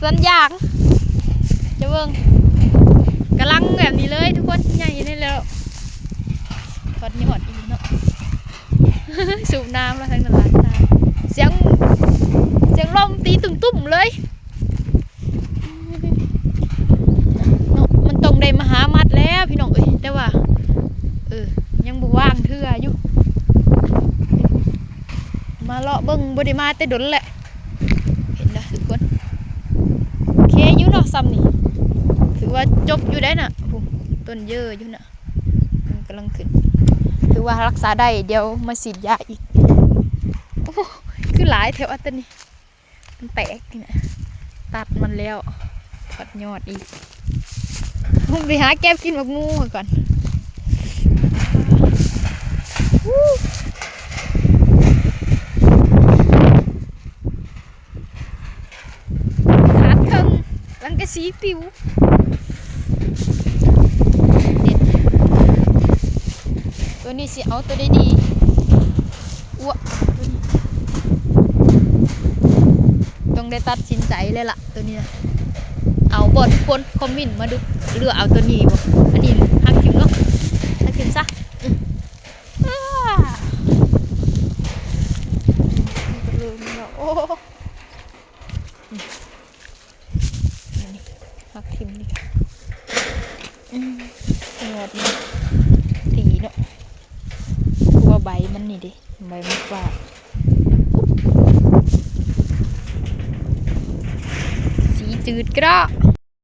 ສວນຢາງ ຈະເບິ່ງ ກຳລັງແບບນີ້ເລີຍທຸກຄົນ ໃຫຍ່ນີ້ແລ້ວ ທອດຍອດອີກເນາະ ສູບນ້ຳແລ້ວທາງນັ້ນລະ ສຽງ ສຽງລົມຕີຕຸ້ມໆເລີຍ ເນາະ ມັນຕ້ອງໄດ້ມະຫາມັດແລ້ວພີ່ນ້ອງເອີຍ ແຕ່ວ່າ ເອີ ຍັງບໍ່ວ່າງເທື່ອຢູ່ ມາເລາະເບິ່ງ ບໍ່ໄດ້ມາແຕ່ດົນແຫຼະ ເຫັນເດີທຸກຄົນ ໂອເຄຢູ່ເນາະ ຊ່ຳນີ້ ຖືວ່າຈົບຢູ່ໄດ໋ນະ ໂອ້ ຕົ້ນເຍີະຢູ່ນະ ມັນກຳລັງຂຶ້ນ ຖືວ່າຮັກສາໄດ້ ດຽວມາສີດຢາອີກ ໂອ້ ຄືຫຼາຍແທ້ວະ ໂຕນີ້ ມັນແຕກນີ້ນະ ຕັດມັນແລ້ວ ຖອດຍອດອີກ ໄປຫາເກັບກິນໝາກງູກ່ອນ ຂາດເຄິ່ງ ສັງກະສີປິວ ເດັດ ໂຕນີ້ຊິເອົາໂຕໃດດີ ອ້ວ ໂຕນີ້ ຕ້ອງໄດ້ຕັດສິນໃຈເລີຍລະ ໂຕນີ້ນະ ເອົາບໍ່ທຸກຄົນ ຄອມເມັນມາດູ ເລືອກເອົາໂຕນີ້ບໍ່ ອັນນີ້ຫັກຖິ້ມເນາະ ຫັກຖິ້ມຊະ ອື ໂອ້ ນີ້ ຮັກຖິ້ມນີ້ ອືມ ຍອດມັນດີເນາະ ຄືວ່າໃບມັນນີ້ເດ້ ໃບມັນຟ້າ ສີຈືດກະດາ